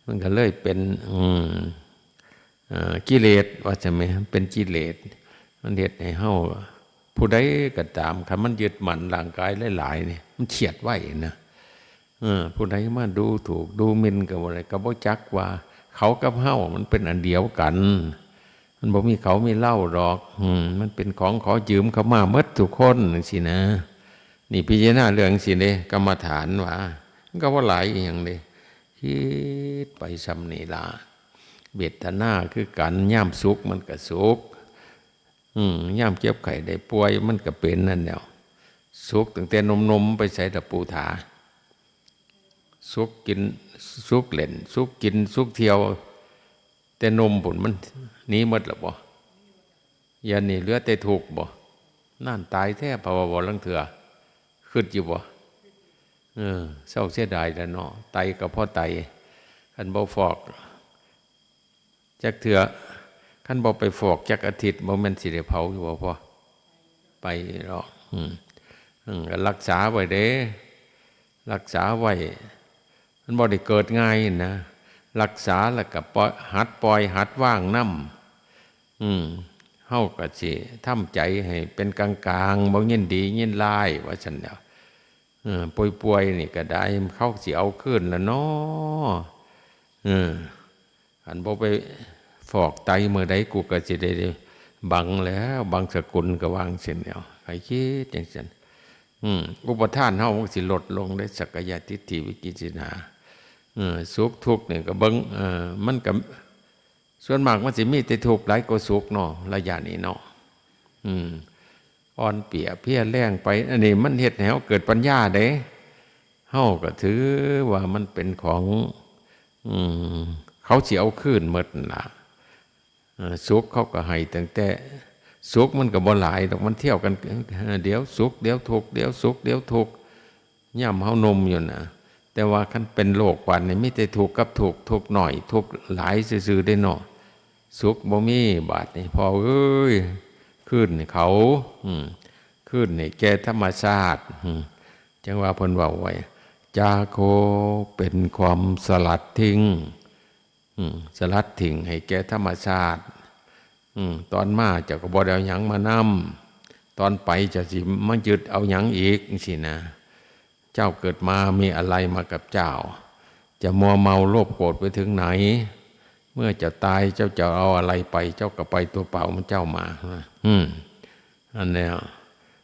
มันก็เลยเป็น อืม เอ่อ กิเลส ว่าซั่นแหม เป็นกิเลส มันเฮ็ดให้เฮา ผู้ใดก็ตาม คันมันยึดมั่นร่างกายหลายๆ นี่ มันเครียดไวนะ เออ ผู้ใดมาดูถูกดูหมิ่นก็บ่ได้ ก็บ่จักว่าเขากับเฮามันเป็นอันเดียวกัน มันบ่มีเขามีเราดอก อืม มันเป็นของขอยืมเขามาหมดทุกคนจั่งซี้นะ นี่พิจารณาเรื่องจั่งซี้เด้ กรรมฐานว่า มันก็บ่หลายอีหยังเด้ คิดไปส่ำนี่ล่ะ เวทนาคือกัน ยามสุขมันก็สุข อืม ยามเจ็บไข้ได้ป่วยมันก็เป็นนั่นแหล้ว สุขตั้งแต่หนุ่มๆ ไปไสล่ะปู่ถา สุขกิน สุขเล่น สุขกิน สุขเที่ยว แต่หนุ่มพุ้นมันหนีหมดแล้วบ่ เดี๋ยวนี้เหลือแต่ทุกข์บ่ นั่นตายแท้ เพราะว่าบ่ลางเทื่อ คิดอยู่บ่ เออ เซาเสียดายแหละเนาะ ไตก็พอไต คันบ่ฟอกจักเทื่อ คันบ่ไปฟอกจักอาทิตย์ บ่แม่นสิได้เผาอยู่บ่พ่อ ไปดอก อืม อืม ก็รักษาไว้เด้ รักษาไว้ มันบ่ได้เกิดง่ายนะ รักษาแล้วก็ปล่อย หัดปล่อย หัดวางนำ อืม เฮาก็สิทำใจให้เป็นกลางๆ บ่ยินดียินร้าย ว่าซั่นแหล้ว เออ ป่วยๆ นี่ก็ได้ เขาสิเอาคืนละเนาะ เออ คันบ่ไปฟอกไตมื้อใด กูก็สิได้บังแล้ว บังสกุลก็วางซั่นแหล้ว ให้คิดจั่งซั่น อืม อุปาทานเฮามันสิลดลงเด้ สักกายทิฏฐิ วิจิกิจฉา เออ สุขทุกข์นี่ก็เบิ่ง เออ มันก็ ส่วนมากมันสิมีแต่ทุกข์หลายกว่าสุขเนาะ ระยะนี้เนาะ อืม อ่อนเปลี้ยเพลียแรงไป อันนี้มันเฮ็ดให้เฮาเกิดปัญญาเด้ เฮาก็ถือว่ามันเป็นของ อืม เขาสิเอาคืนหมดนั่นล่ะ เออ สุขเขาก็ให้ตั้งแต่ สุขมันก็บ่หลายดอก มันเที่ยวกัน เออ เดี๋ยวสุข เดี๋ยวทุกข์ เดี๋ยวสุข เดี๋ยวทุกข์ ยามเฮาหนุ่มอยู่นะ แต่ว่าคันเป็นโรคปานนี้ มีแต่ทุกข์กับทุกข์ ทุกข์น้อย ทุกข์หลายซื่อๆ เด้เนาะ สุขบ่มี บาดนี้ พ่อเอ้ย คืนให้เขา อืม คืนให้แก่ธรรมชาติ อืม จั่งว่าเพิ่นเว้าไว้ จาโค เป็นความสลัดทิ้ง อืม สลัดทิ้งให้แก่ธรรมชาติ อืม ตอนมาเจ้าก็บ่ได้เอาหยังมานำ ตอนไปเจ้าสิมายึดเอาหยังอีก จั่งซี้นะ เจ้าเกิดมามีอะไรมากับเจ้า จะมัวเมาโลภโกรธไปถึงไหน เมื่อเจ้าตายเจ้าจะเอาอะไรไป เจ้าก็ไปตัวเปล่าของเจ้ามา อืม อันเนี้ย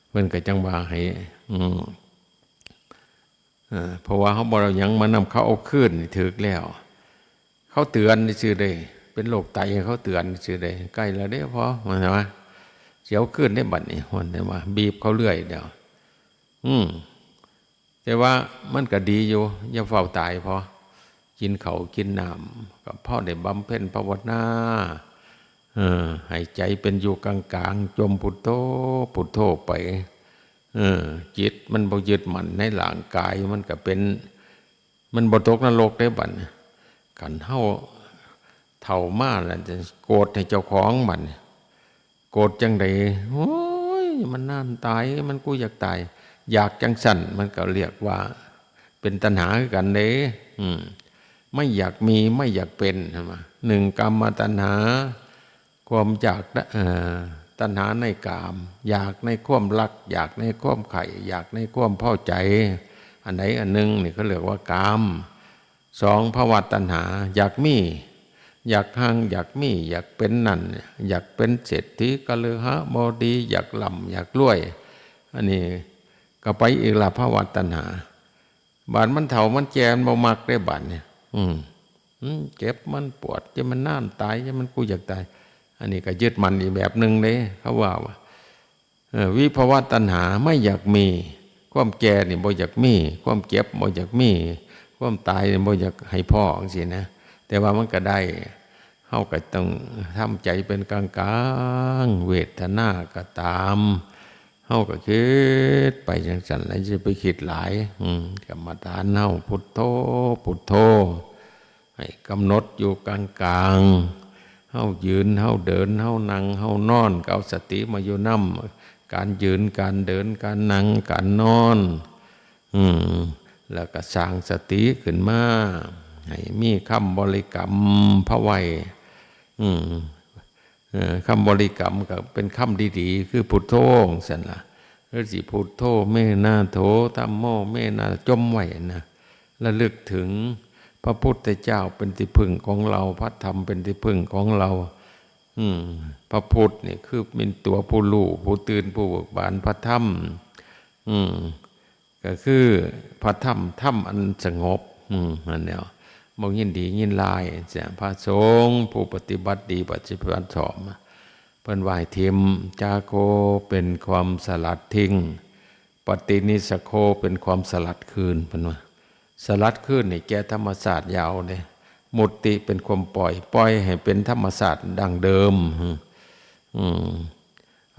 เพิ่นก็จั่งว่าให้ อืม เออ เพราะว่าเขาบ่ได้เอาหยังมานำ เขาเอาคืนนี่ถืกแล้ว เขาเตือนซื่อเด้ เป็นโรคไตเขาเตือนซื่อเด้ ใกล้แล้วเด้พ่อ ว่าซั่นวะ สิเอาคืนได้บัดนี้ ว่าซั่นวะ บีบเขาเรื่อยเดียว อืม แต่ว่ามันก็ดีอยู่ อย่าฟ้าวตายพ่อ กินข้าวกินน้ำ ก็พอได้บำเพ็ญภาวนา เออ ให้ใจเป็นอยู่กลางๆ จมพุทโธ พุทโธไป เออ จิตมันบ่ยึดมั่นในร่างกาย มันก็เป็น มันบ่ตกนรกเด้บัดนี้ คันเฮาเฒ่ามาแล้วจะโกรธให้เจ้าของบัดนี้ โกรธจั่งใด โอ้ย มันนานตาย มันกูอยากตาย อยากจั่งซั่น มันก็เรียกว่าเป็นตัณหาคือกันเด้ อืม ไม่อยากมี ไม่อยากเป็น เห็นบ่ หนึ่ง กามตัณหา ความอยาก เอ่อ ตัณหาในกาม อยากในความรัก อยากในความใคร่ อยากในความพอใจ อันใดอันหนึ่งนี่เขาเรียกว่ากาม สอง ภวตัณหา อยากมี อยากฮั่ง อยากมี อยากเป็นนั่น อยากเป็นเศรษฐี คฤหบดี อยากร่ำ อยากรวย อันนี้ก็ไปอีกละ ภวตัณหา บาดมันเฒ่ามันแก่มันบ่มักเด้บาดนี่ อืม อืม เจ็บมันปวด จะมันนานตาย จะมันกูอยากตาย อันนี้ก็ยึดมั่นอีกแบบหนึ่งเด้ เขาว่าว่า เออ วิภวตัณหา ไม่อยากมี ความแก่นี่บ่อยากมี ความเจ็บบ่อยากมี ความตายนี่บ่อยากให้พ้อจั่งซี้นะ แต่ว่ามันก็ได้ เฮาก็ต้องทำใจเป็นกลางๆ เวทนาก็ตาม เฮาก็คิดไปจั่งซั่น แล้วจะไปคิดหลาย อืม กรรมฐานเฮา พุทโธ พุทโธ ให้กำหนดอยู่กลางๆ เฮายืน เฮาเดิน เฮานั่ง เฮานอน ก็เอาสติมาอยู่นำ การยืน การเดิน การนั่ง การนอน อืม แล้วก็สร้างสติขึ้นมา ให้มีคำบริกรรมพะไว้ อืม เอ่อ คำบริกรรมก็เป็นคำดีๆ คือพุทโธจั่งซั้นล่ะ หรือสิพุทโธเมนะโถ ธัมโมเมนะ จมไว้นะ ระลึกถึงพระพุทธเจ้าเป็นที่พึ่งของเรา พระธรรมเป็นที่พึ่งของเรา อืม พระพุทธนี่คือเป็นตัวผู้รู้ ผู้ตื่น ผู้เบิกบาน พระธรรม อืม ก็คือพระธรรม ธรรมอันสงบ อืม นั่นแหละ บ่ยินดียินร้าย พระสงฆ์ผู้ปฏิบัติดี ปฏิบัติชอบ เพิ่นว่าให้ถิ่ม จาโค เป็นความสลัดทิ้ง ปฏินิสสโค เป็นความสลัดคืน เพิ่นว่า สลัดคืนนี่แก่ธรรมชาติ อย่าเอาเด้ มุตติเป็นความปล่อย ปล่อยให้เป็นธรรมชาติดั้งเดิม อืม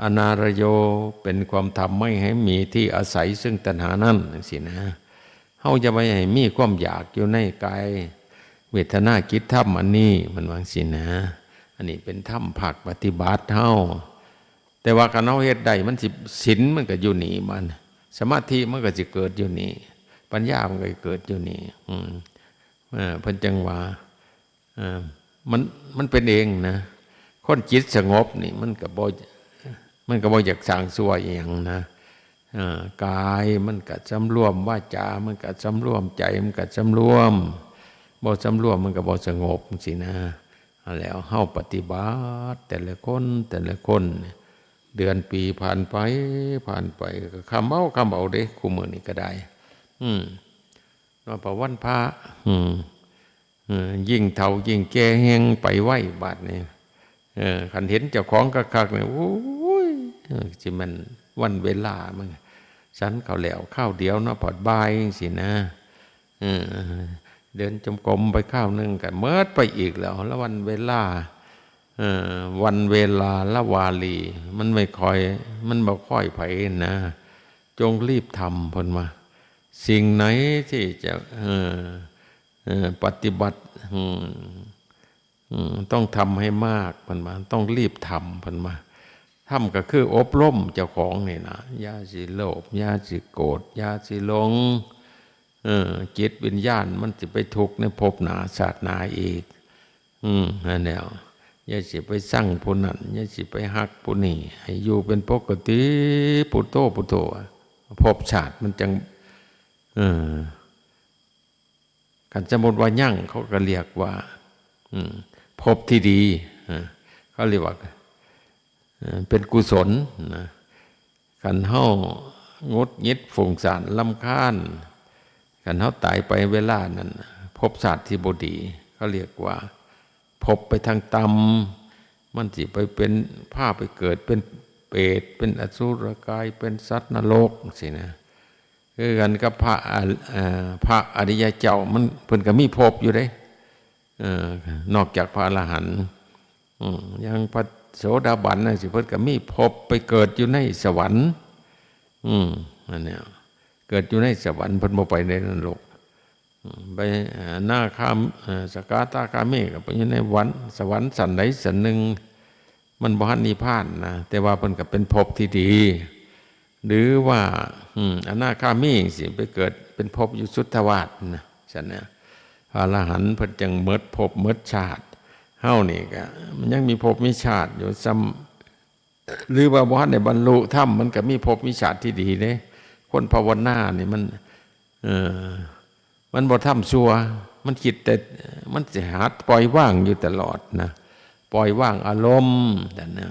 อนารโย เป็นความทำไม่ให้มีที่อาศัยซึ่งตัณหานั้น จั่งซี้นะ เฮาอย่าไปให้มีความอยากอยู่ในกายเวทนาจิตธรรมอันนี้ มันว่าจั่งซี้นะ อันนี้เป็นธรรมภาคปฏิบัติเฮา แต่ว่าคันเฮาเฮ็ดได้ มันสิ ศีลมันก็อยู่นี่ มัน สมาธิมันก็สิเกิดอยู่นี่ ปัญญามันก็เกิดอยู่นี่ อืม เออ เพิ่นจั่งว่า เออ มัน มันเป็นเองนะ คนจิตสงบนี่ มันก็บ่ มันก็บ่อยากสร้างชั่วอิหยังนะ เออ กายมันก็สำรวม วาจามันก็สำรวม ใจมันก็สำรวม บ่สำรวมมันก็บ่สงบจั่งซี้นะ แล้วเฮาปฏิบัติแต่ละคน แต่ละคน เดือนปีผ่านไป ผ่านไป ก็ค่ำเอา ค่ำเอาเด้ คู่มื้อนี้ก็ได้ อืม ว่าพอวันพระ อืม เออ ยิ่งเฒ่ายิ่งแก่แฮงไปไวบาดนี้ เออ คันเห็นเจ้าของคักๆนี่ โอ้ย เออ สิแม่นวันเวลามัน ฉันข้าวแล้วคราวเดียวเนาะ พอดบ่ายจั่งซี้นะ เออ เดินจงกรมไปคราวหนึ่งก็เมิดไปอีกแล้ว แล้ววันเวลา เออ วันเวลาละวาลี มันไม่ค่อย มันบ่ค่อยไผนะ จงรีบทำ เพิ่นว่า สิ่งไหนที่จะ เออ เออ ปฏิบัติ อืม อืม ต้องทำให้มาก เพิ่นว่า ต้องรีบทำ เพิ่นว่า ทำก็คืออบรมเจ้าของนี่นะ อย่าสิโลภ อย่าสิโกรธ อย่าสิหลง เออ จิตวิญญาณมันสิไปทุกข์ในภพหน้าชาติหน้าอีก อืม นั่นแหละ อย่าสิไปซังผู้นั้น อย่าสิไปฮักผู้นี้ ให้อยู่เป็นปกติ พุทโธ พุทโธ ภพชาติมันจั่ง เออ คันสมมุติว่ายัง เขาก็เรียกว่า อืม ภพที่ดี เออ เขาเรียกว่า เออ เป็นกุศลนะ คันเฮาหงุดหงิด ฟุ้งซ่าน รำคาญ คันเฮาตายไปเวลานั้น ภพชาติที่บ่ดี เขาเรียกว่า ภพไปทางต่ำ มันสิไปเป็น พาไปเกิดเป็นเปรต เป็นอสุรกาย เป็นสัตว์นรกจั่งซี้นะ คือกันกับพระอร- เอ่อ พระอริยเจ้า มัน เพิ่นก็มีภพอยู่เด้ เอ่อ นอกจากพระอรหันต์ อืม อย่างพระโสดาบันจั่งซี้ เพิ่นก็มีภพไปเกิดอยู่ในสวรรค์ อืม นั่นเนี่ย เกิดอยู่ในสวรรค์ เพิ่นบ่ไปในนรก อืม ไป เอ่อ นาคาม- เอ่อ สกทาคามีก็ไปอยู่ในวัน- สวรรค์ชั้นใดชั้นหนึ่ง มันบ่ทันนิพพานนะ แต่ว่าเพิ่นก็เป็นภพที่ดี หรือว่า อืม อนาคามีจั่งซี้ ไปเกิดเป็นภพอยู่สุทธาวาสนะ ซั่นนะ พระอรหันต์เพิ่นจั่งหมดภพหมดชาติ เฮานี่ก็มันยังมีภพมีชาติอยู่ ซ้ำ หรือว่าบ่ทันได้บรรลุธรรม มันก็มีภพมีชาติที่ดีเด้ คนภาวนานี่มัน เอ่อ มันบ่ทำชั่ว มันคิดแต่ มันสิหัดปล่อยวางอยู่ตลอดนะ ปล่อยวางอารมณ์นั่นนะ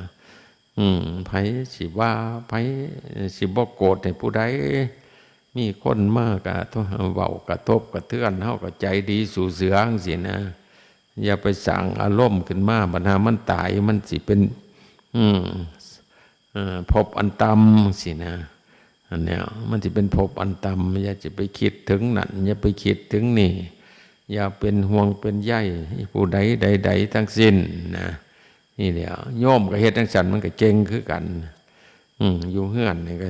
อืม ไผสิว่า ไผสิบ่โกรธให้ผู้ใด มีคนมากะเว้ากระทบกระเทือน เฮาก็ใจดีสู้เสือจั่งซี้นะ อย่าไปสร้างอารมณ์ขึ้นมา บัดหามันตาย มันสิเป็น อืม เอ่อ ภพอันต่ำจั่งซี้นะ อันเนี้ย มันสิเป็นภพอันต่ำ อย่าสิไปคิดถึงนั่น อย่าไปคิดถึงนี่ อย่าเป็นห่วงเป็นใยผู้ใดใดๆทั้งสิ้นนะ นี่แหละ โยมก็เฮ็ดจั่งซั้น มันก็เก่งคือกัน อืม อยู่เฮือนนี่ก็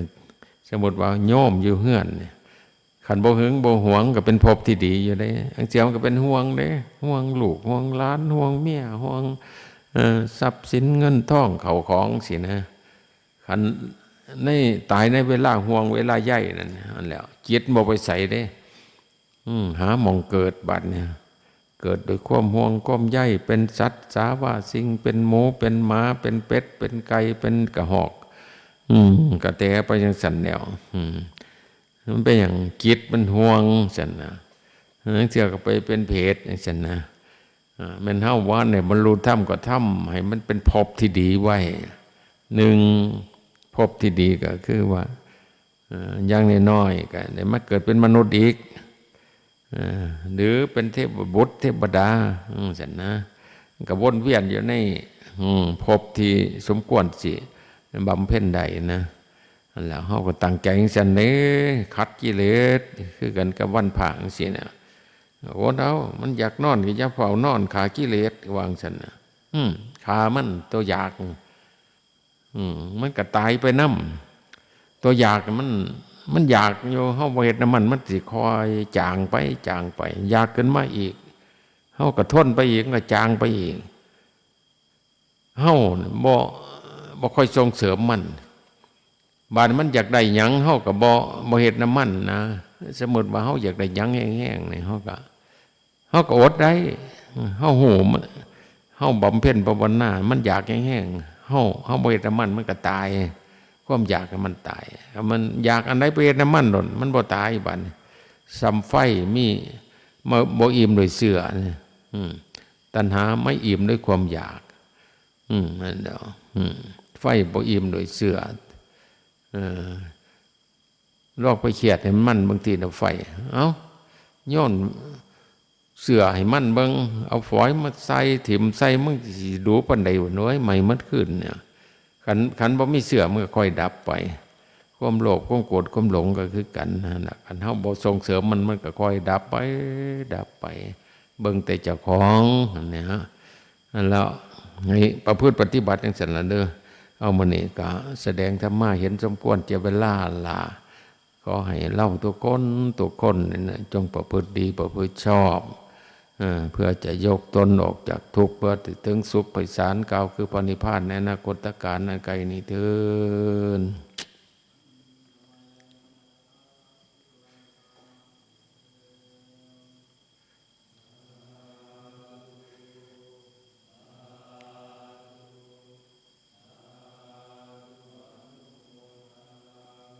สมมุติว่าโยมอยู่เฮือนนี่ คันบ่หึงบ่หวงก็เป็นภพที่ดีอยู่เด้ อังเสียมันก็เป็นห่วงเด้ ห่วงลูก ห่วงหลาน ห่วงเมีย ห่วง เอ่อ ทรัพย์สินเงินทองเข้าของจั่งซี้นะ คันใน ตายในเวลาห่วงเวลาใยนั่น นั่นแหละ จิตบ่ไปใสเด้ อืม หาหม่องเกิดบัดเนี่ย เกิดด้วยความห่วงความใย เป็นสัตว์สาว่าสิ่ง เป็นหมู เป็นหมา เป็นเป็ด เป็นไก่ เป็นกระหอก อืม กระแตไปจั่งซั้นแล้ว อืม มันเป็นหยัง จิตมันห่วงซั้นนะ ลางเทื่อก็ไปเป็นเปรตจั่งซั้นนะ อ่า แม่นเฮาบ่ทันได้บรรลุธรรมก็ทำให้มันเป็นภพที่ดีไว้ หนึ่ง ภพที่ดีก็คือว่า เอ่อ อย่างน้อยๆก็ได้มาเกิดเป็นมนุษย์อีก เอ่อ หรือเป็นเทพบุตรเทวดา อืม ซั่นนะ ก็วนเวียนอยู่ใน อืม ภพที่สมควรสิบำเพ็ญได้นะ นั่นแหละ เฮาก็ตั้งใจจั่งซั้นเด้ ขัดกิเลส คือกันกับวันพระจั่งซี้นะ โอ้ เฮามันอยากนอนก็อย่าเฝ้านอน ฆ่ากิเลส ว่าจั่งซั้นนะ อืม ฆ่ามัน ตัวอยาก อืม มันก็ตายไปนำ ตัวอยากมัน มันอยากอยู่ เฮาบ่เฮ็ดนำมัน มันสิค่อยจางไป จางไป อยากขึ้นมาอีก เฮาก็ทนไปอีก มันก็จางไปอีก เฮาบ่ บ่ค่อยส่งเสริมมัน บาดมันอยากได้หยัง เฮาก็บ่ บ่เฮ็ดนำมันนะ สมมุติว่าเฮาอยากได้หยังแฮงๆ นี่ เฮาก็ เฮาก็อดได้ เฮาฮู้มัน เฮาบำเพ็ญภาวนา มันอยากแฮงๆ เฮา เฮาบ่เฮ็ดนำมัน มันก็ตาย ความอยากน่ะมันตาย ถ้ามันอยากอันใดไปเฮ็ดนำมันโลด มันบ่ตายบาดนี้ ส่ำไฟมี มา บ่อิ่มด้วยเสื้อนี่ อืม ตัณหาไม่อิ่มด้วยความอยาก อืม นั่นแหละ อืม ไฟบ่อิ่มด้วยเสื้อ เออ ลองไปเคียดให้มัน บางทีน่ะไฟ เอ้า โยนเสื้อให้มันเบิ่ง เอาฝอยมาใส่ ถิ่มใส่ มันสิดูปานใดวะ โอ้ย ไหม้หมดคืนเนี่ย คัน คันบ่มีเสื้อ มันก็ค่อยดับไป ความโลภ ความโกรธ ความหลงก็คือกันนั่นน่ะ คันเฮาบ่ส่งเสริมมัน มันก็ค่อยดับไป ดับไป เบิ่งแต่เจ้าของ อันเนี้ย นั่นแหละ ให้ประพฤติปฏิบัติจั่งซั้นล่ะเด้อ เอา มื้อนี้ก็แสดงธรรมะเห็นสมควรแก่เวลาล่ะ ขอให้เฮาทุกคน ทุกคนนี่นะ จงประพฤติดี ประพฤติชอบ เออ เพื่อจะยกตนออกจากทุกข์ เพื่อจะถึงสุขไพศาล กล่าวคือพระนิพพานในอนาคตกาลอันไกลนี้เทอญ